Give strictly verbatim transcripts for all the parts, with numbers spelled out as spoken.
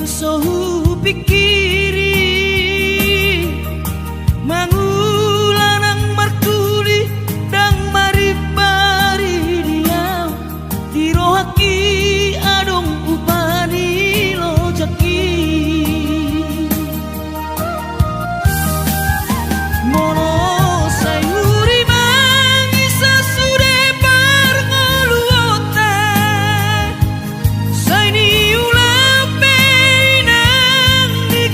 So hupingkiri mangula nang martuli, ndang marimbari di ahu, di rohangki adong upa ni lojangki. Molo sai hurimangi sasude parngoluonta, sai niula pe inang ni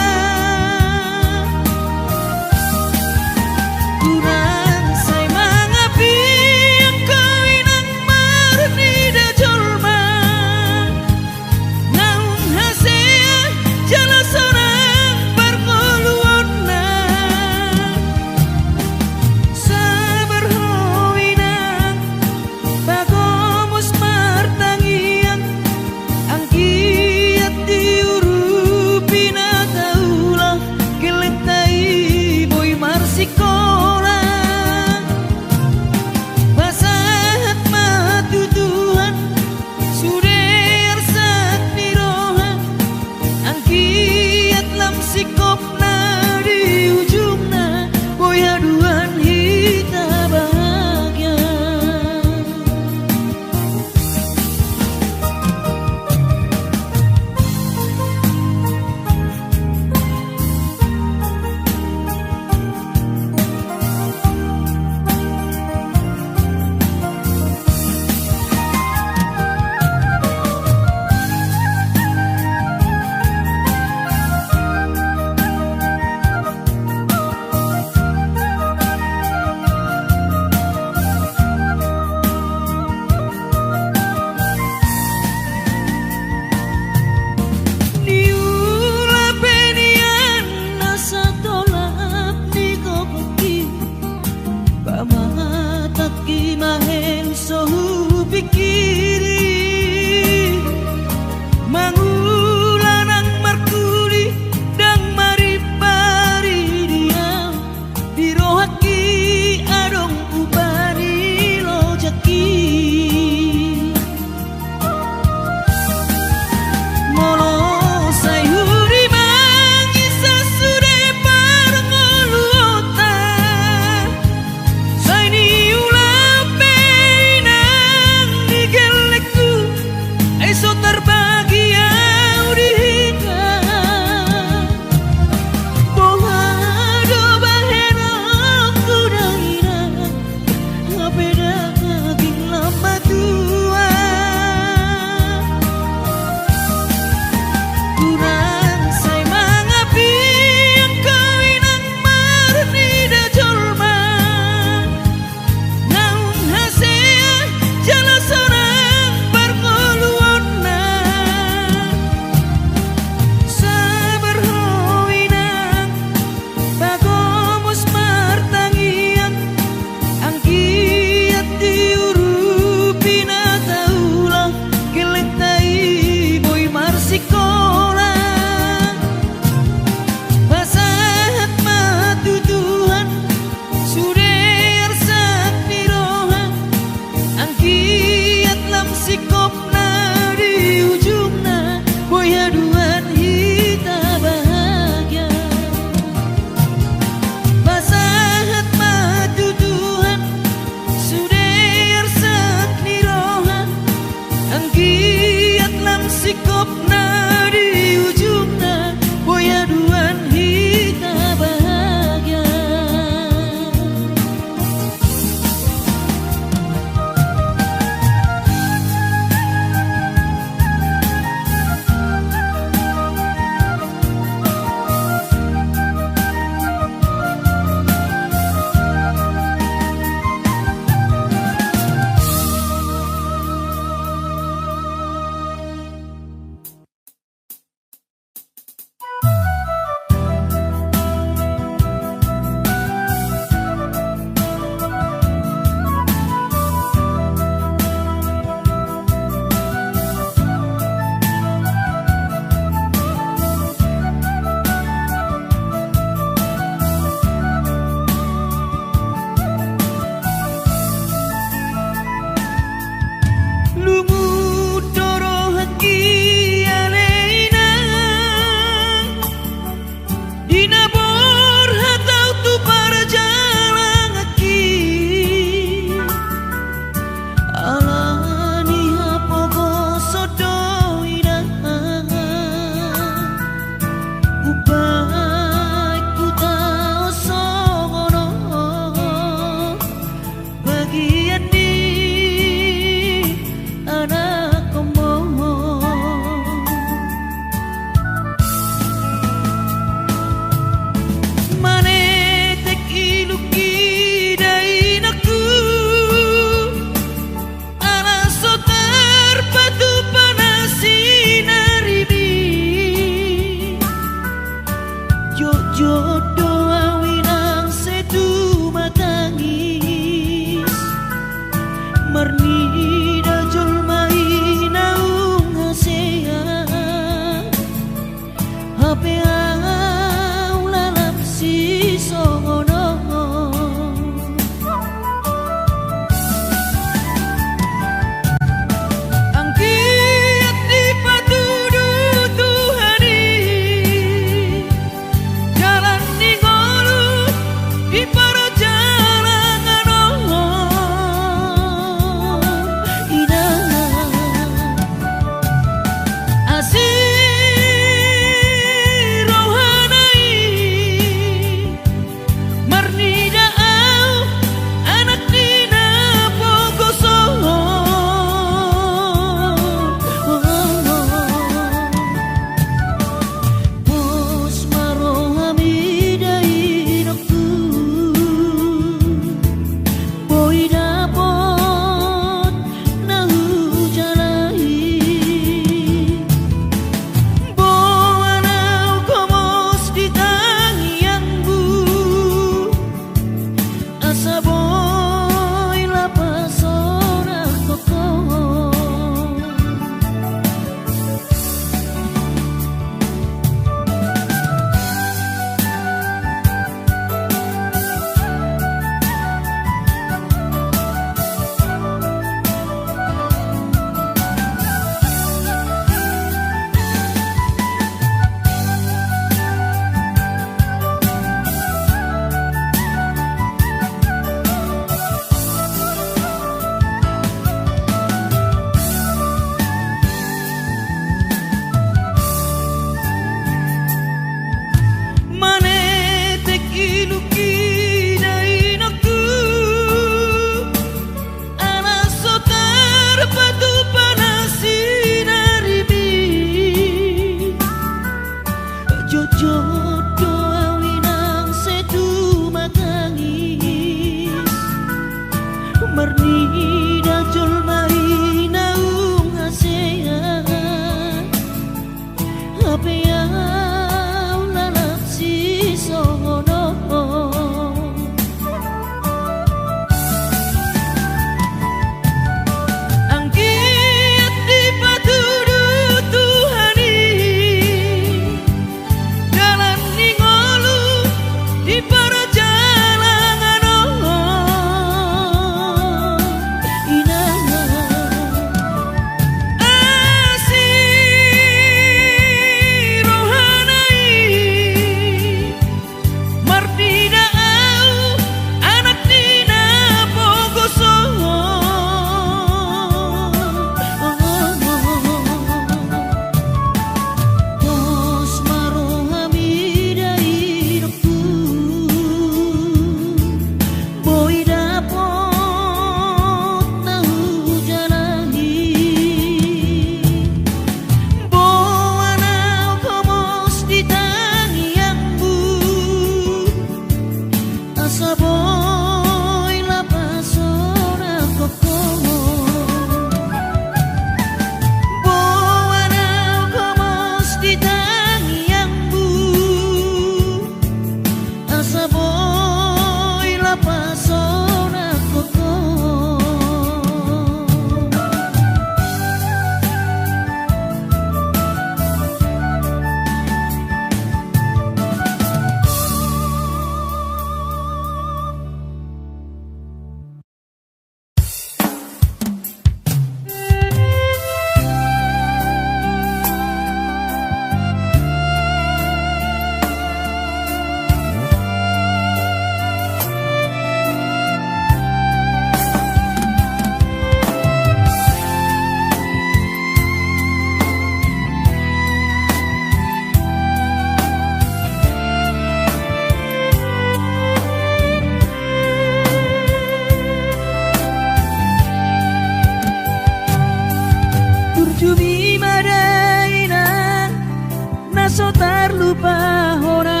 Tarlupa hona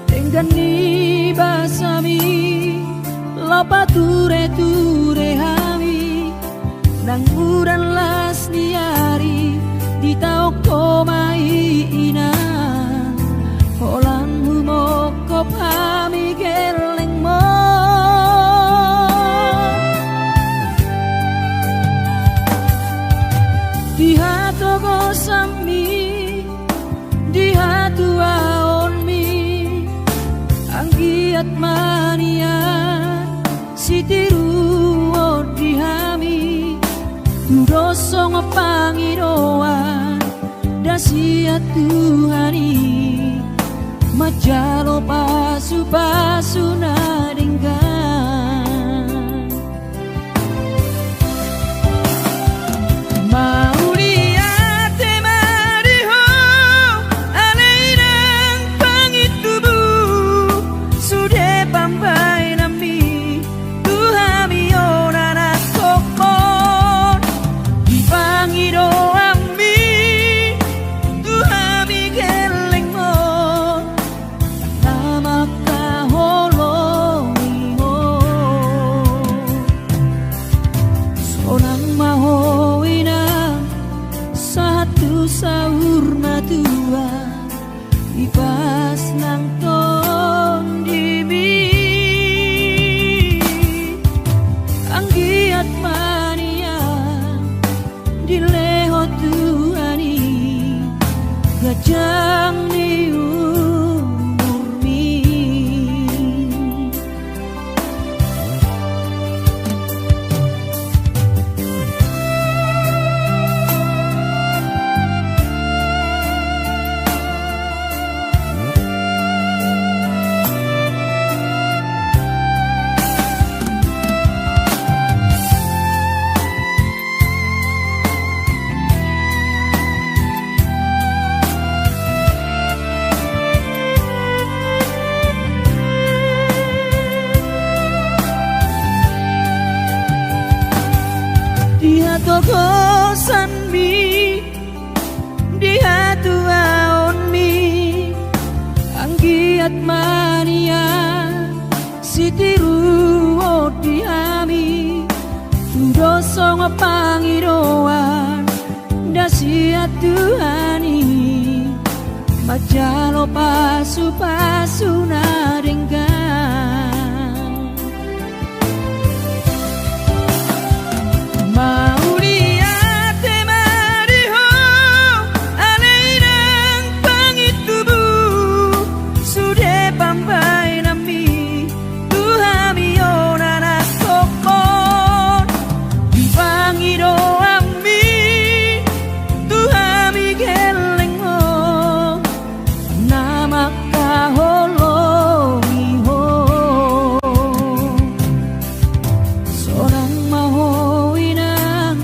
denggan ni basami, laho patureture hami, nang udan las ni ari, ditaon Ho ma i Inang, holan humongkop hami gellengMo. Di hatogosanMi, di hatuaonMi, anggiat ma nian sitiruon di hami, tudos songon pangidoan na sian Tuhan i, manjalo pasupasu na denggan. Mauliate ma di Ho, ale Inang pangintubu, sude pambaenanMi tu hami on anakkonMon, di pangidoanMi tu hami gellengMon, na mangkaholongi Ho. Sonang ma Ho Inang, sahat tu saur matua, ipas nang tondimi, anggiat ma nian dilehon Tuhan i ganjang ni umurmi. Di hatogosanmi, di hatuaonmi, anggiat ma nian sitiruon di hami, tudos songon pangidoan na sian Tuhan i, manjalo pasupasu na denggan. Mauliate ma di Ho, ale Inang pangintubu, sude pambaenanmi tu hami on anakkonMon, di pangidoanmi tu hami gellengMon, na mangkaholongi Ho. Sonang ma Ho Inang,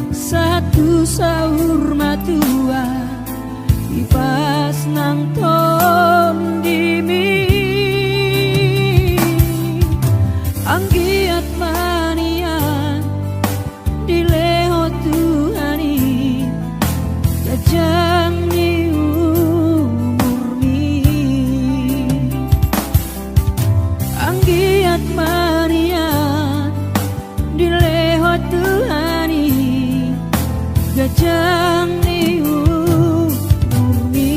sahat tu saur matua, ipas nang tondimi, anggiat ma nian dilehon Tuhan i ganjang ni umurmi, anggiat ma nian dilehon Tuhan i ganjang ni umurmi.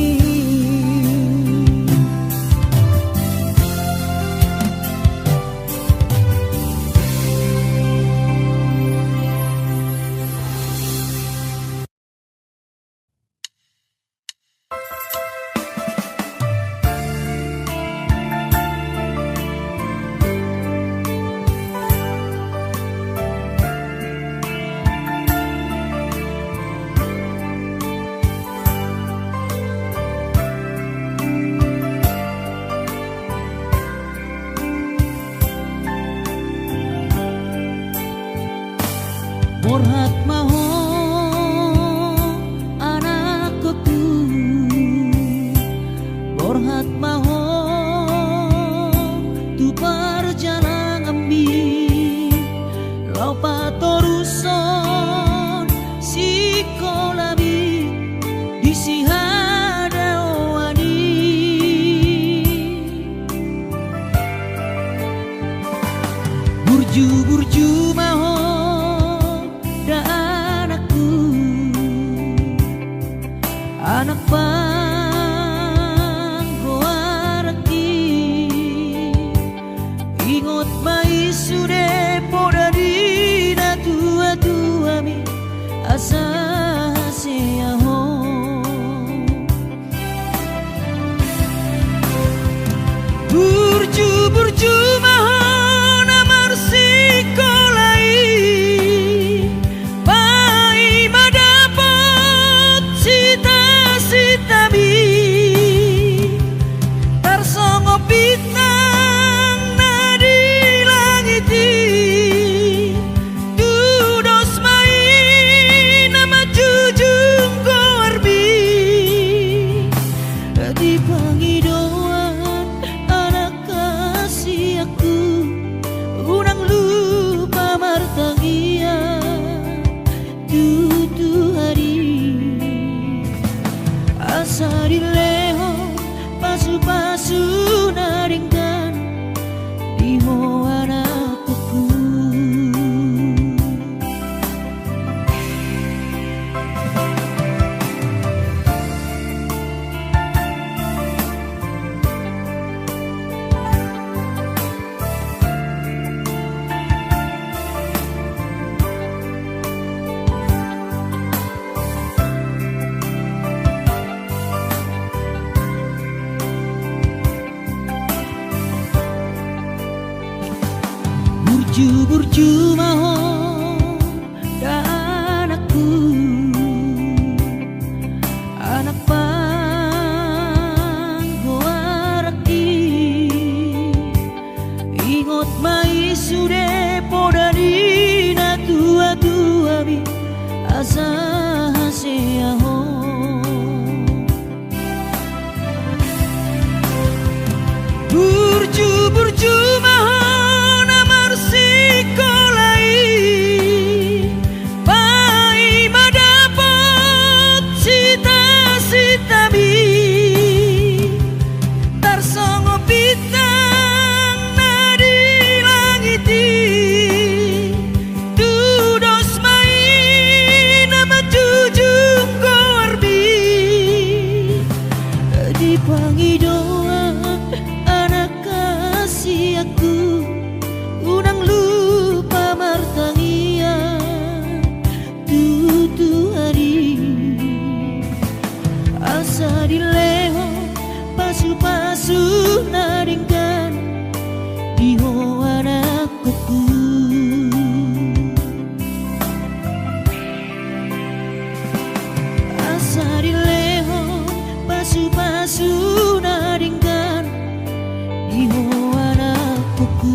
Anggo anak i, ingot ma i sude poda ni natuatuami, asa hasea ho. Burjuburju ma ho na marsikola i, paima dapot sitasitami, tarsongon bintang na di langit i, tudos ma i na manjujung goarmi. Di pangidoan anak hasianku, unang lupa martangiang tu Tuhan i, asa dilehon pasupasu na denggan di ho anakku. Burjuburju ma ho da anakku, anak panggoaran i. Ingot ma i sude poda ni natuatuami, asa hasea ho. Burjuburju ma ho na marsikola i, paima dapot sitasitami, tarsongon bintang na di langit i, tudos ma i na manjujung goarmi. Di pangidoan anak hasianku, unang lupa martangiang tu Tuhan i, asa dilehon pasupasu na denggan di ho anakku. Asa dilehon pasupasu na denggan di ho anakku.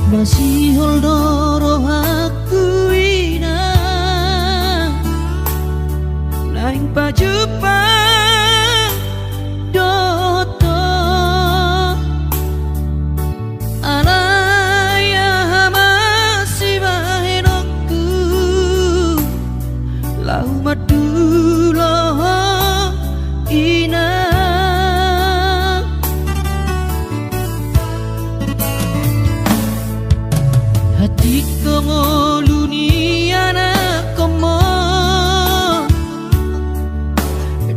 Masihol do rohangku, ina, naeng pajumpang dohot ho. Alai aha ma sibahenonku laho mandulo ho, ina. Hatiko ngolu ni anakkonmon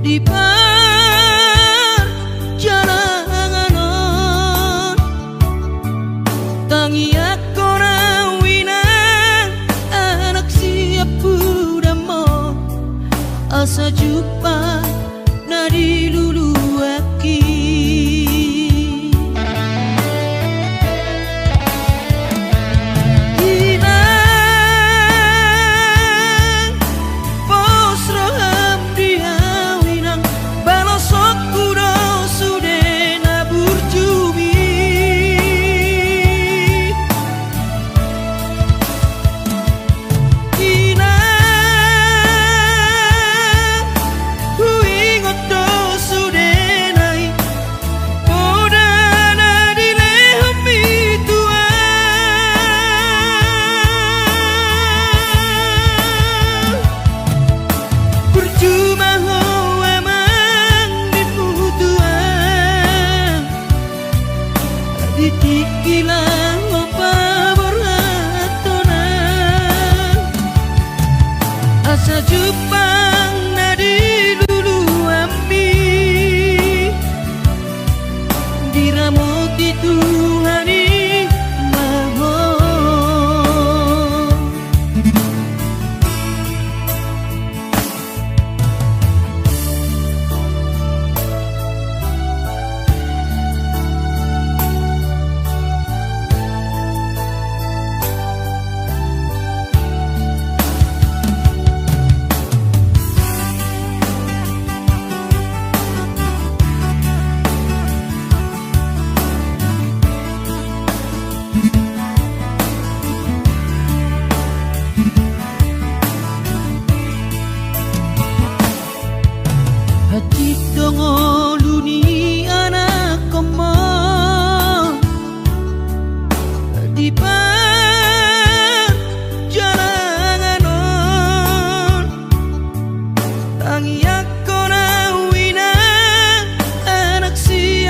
di parjalangan on. Tangiangkon au, ina, anak siampudanmon, asa jumpang na diluluan i. Ina, pos roha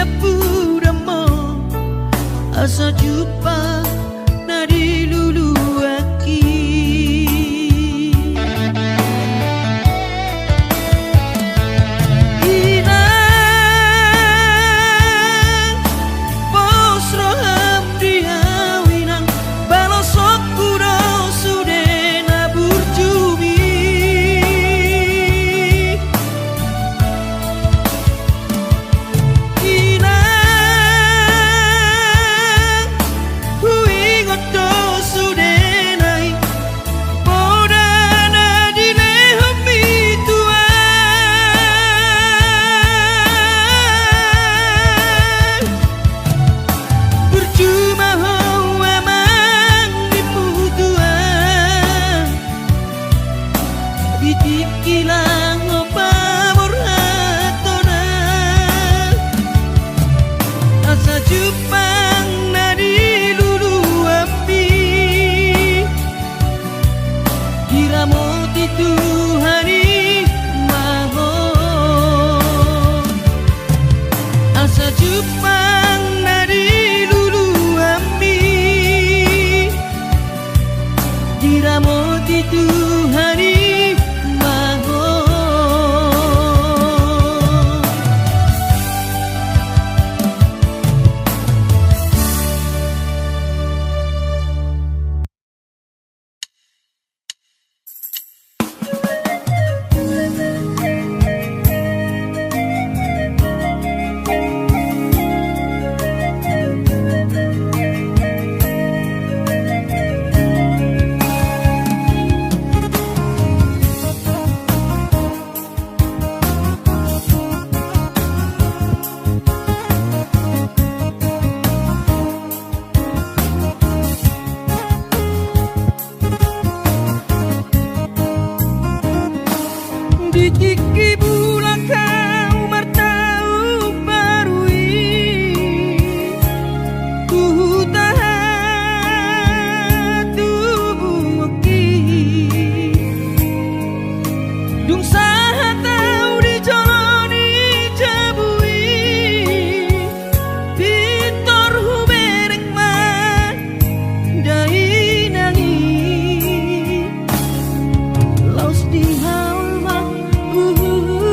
Pudammo asa jumpang na diluluanki. Inang, pos roham di au inang, balosonku do sude na burjumi. Inang, huingot do sudena i poda na dilehonmi tu au. Burju ma ho amang, nimmu tu au. Di tingki laho paborhatonna, asa jumpang na diluluanmi. Diramoti Tuhan i ma ho, asa jumpang na diluluanmi. Diramoti Tuhan i ma ho. Di tingki bulan hau martaon baru i, tu huta hatubuanki. Dung sahat au di jolo ni jabu i, pintor hubereng ma dainang i. Laos di hau ma, uh,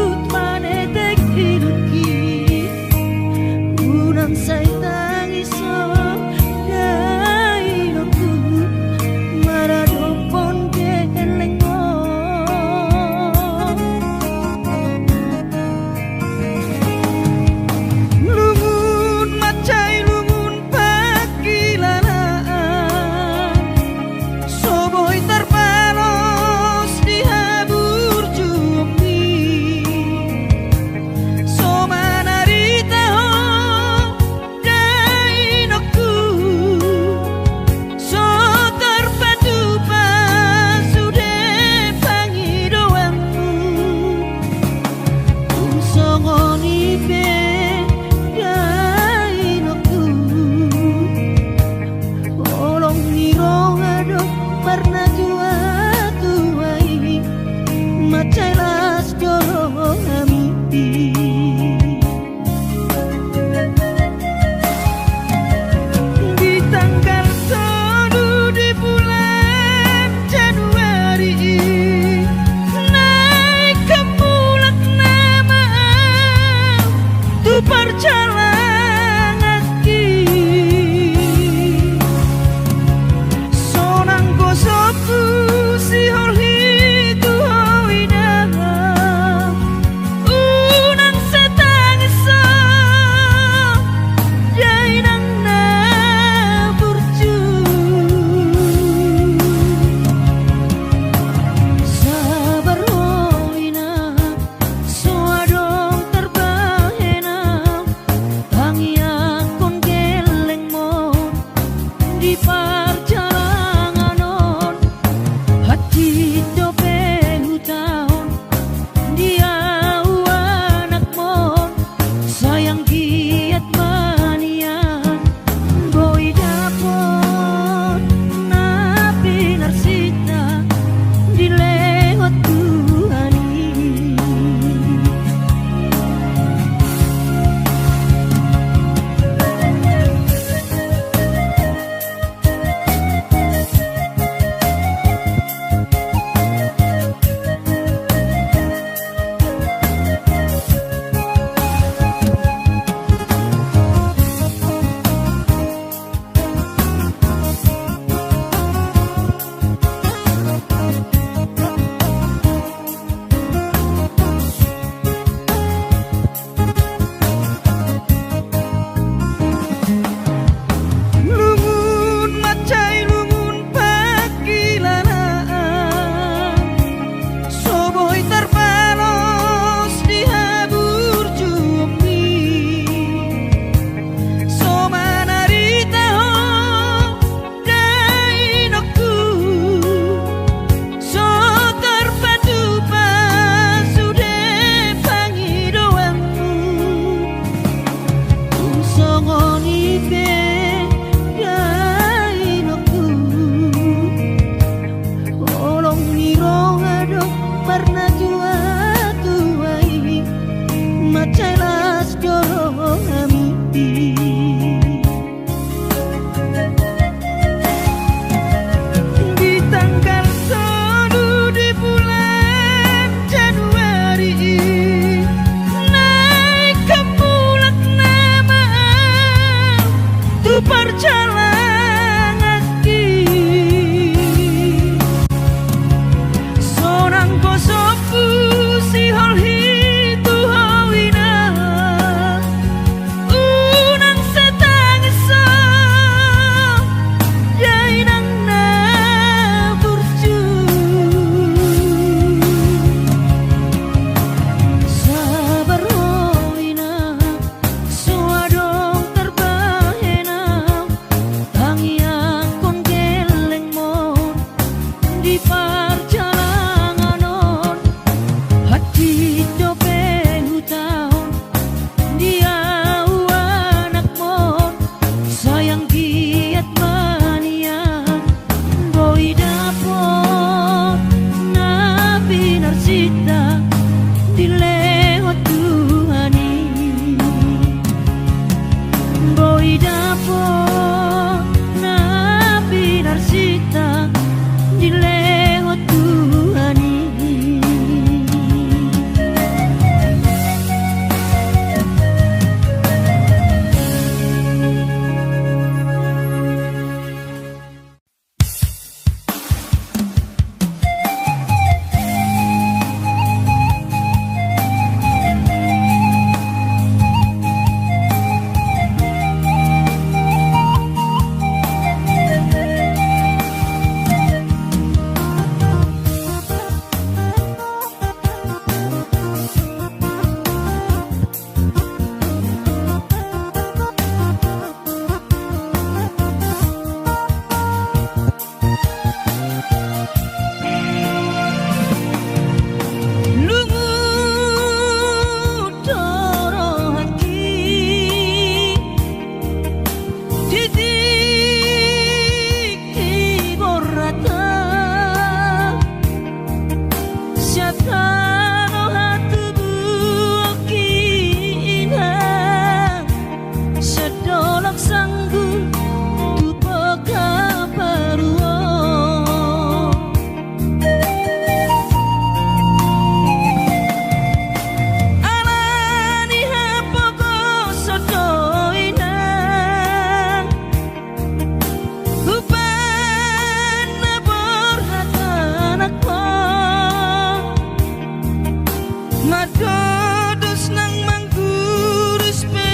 Mandok dos nang manggurus pe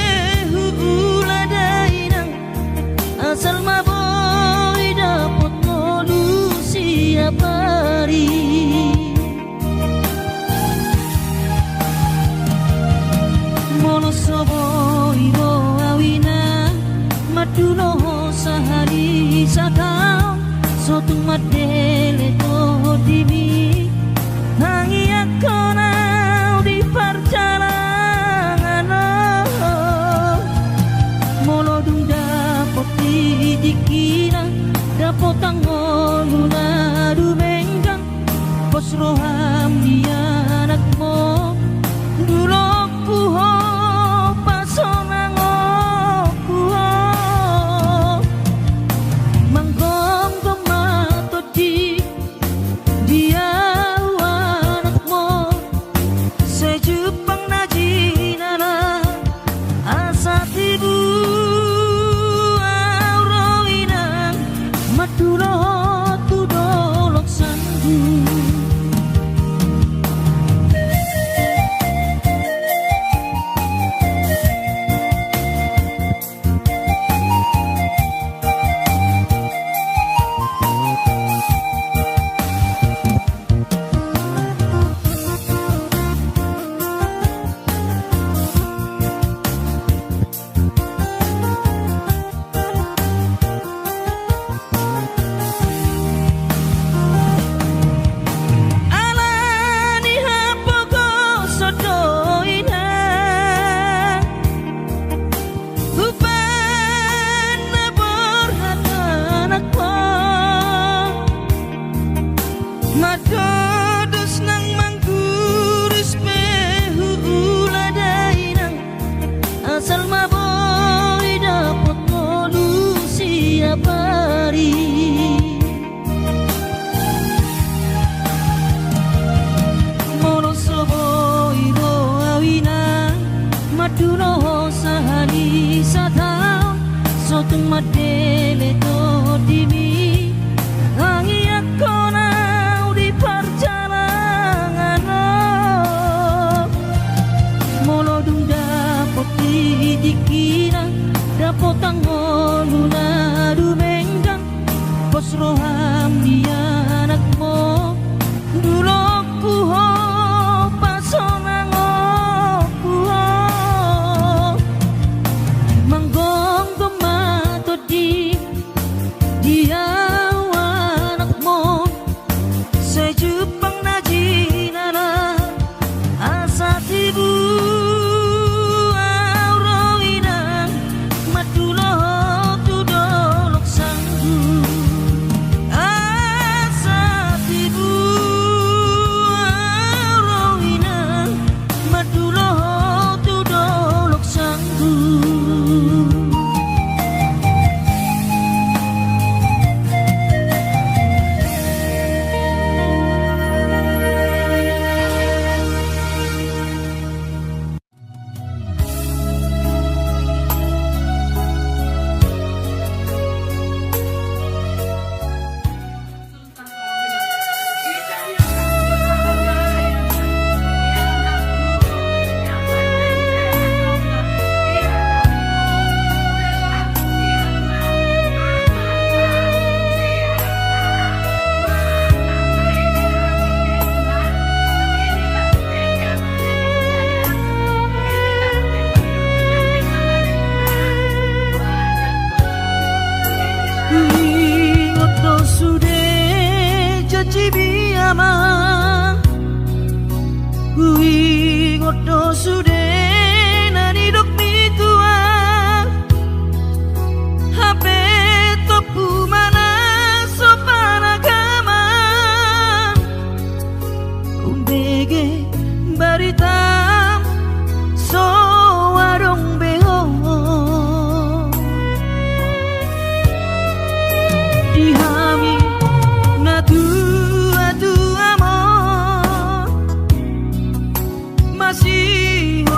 huula dainang, asal ma boi dapot ngolu siap ari. Molo so boi ro au inang, mandulohon sahali sataon, so tung mandele tondimi, tangiangkon au di parjalangan on. Molo dung dapot di tingkina, dapotan ngolu na dumenggan, pos roham di anakmu, dulokku ho, pasonangku ho. Manggomgom ma tondi di au anakmu, sai jumpang na jinala, asa tibu au ro inang, mandulohon tu dolok sanggu. Ala ni hapogoson do inang, umbahen na borhat anakmu. Mandok dos nang manggurus pe huula dainang, asal ma boi dapot ngolu siap ari. Molo so boi ro au inang, mandulohon sahali sataon, so tung mandele tondimi, tangiangkon au di parjalangan on. Molo dung dapot di tingkina, dapotan ngolu na dumenggan, pos roham di anakmu, dulokku ho, pasonangku ho. Manggomgom ma tondi di au anakmu, sai jumpang na jinala, asa tibu au ro inang, mandulohon tu dolok sanggu. Asa tibu au ro inang, mandulohon tu dolok sanggu. Huingot do sude janjimi amang, huingot do sude na nidokmi tulang. Hape tompu ma na so panagaman, umbege baritam so adong be ho. Di hami natuatuam on masihol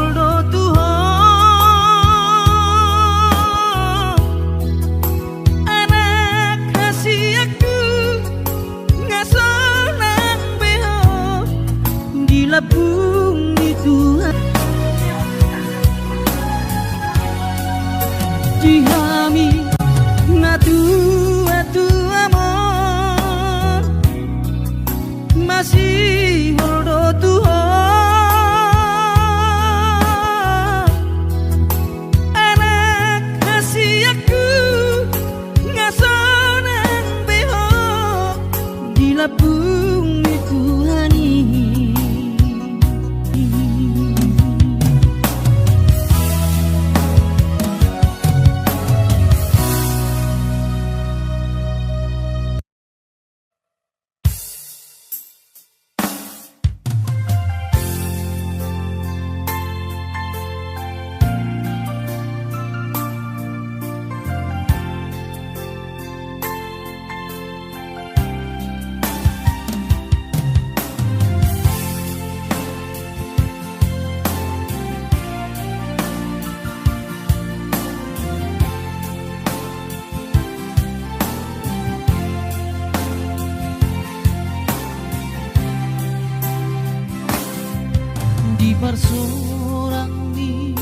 Sorangmi,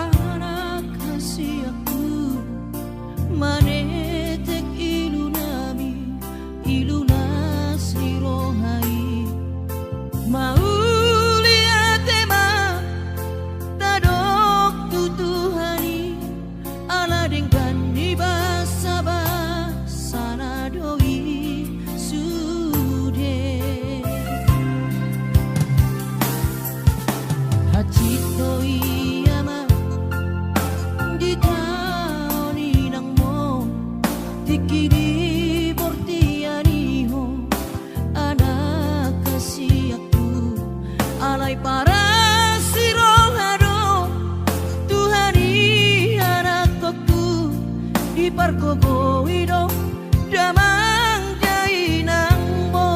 anak hasiakku, manetek ilunami, ilunas ni roha i. Mauliate ma tadok tu Tuhan i, ala denggan ni basabasana do i sude. Hansit do i, Ama, di taon inangmu, tingki di bortian i ho, anak hasiakku. Alai paras ni roha do, Tuhan i, anakkonku, dipargogoi do damang dainangmu.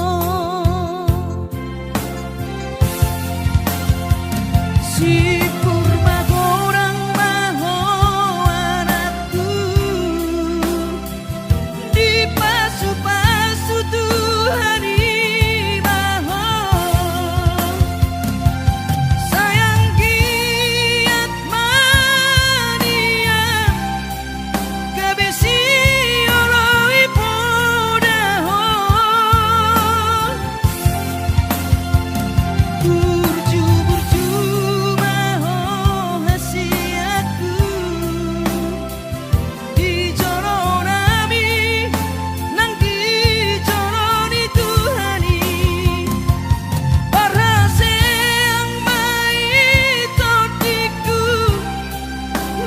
Simpul ma godang ma ho, anakku, dipasupasu Tuhan i ma ho. Sai anggiat ma nian gabe sioloi poda ho. Burju-burju ma ho, hasiakku, di jolo nami, nang di jolo ni Tuhan i. Parhaseang ma i tondingku,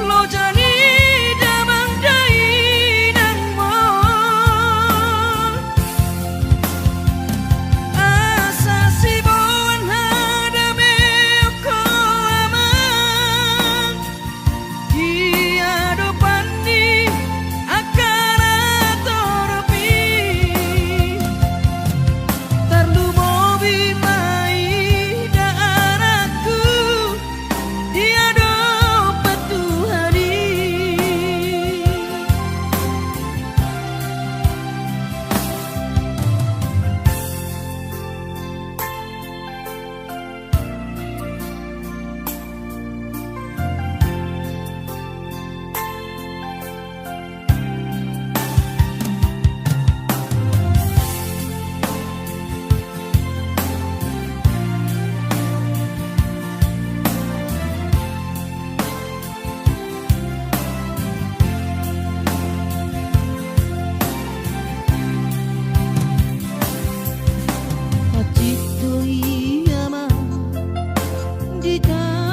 loja ni damang dainangmu. Asa siboan hadameon ho, Amang, di adopan ni angka na torop i. Tarlumobi ma i da, anakku, di adopan Tuhan i. Hansit do i, Ama, di ta-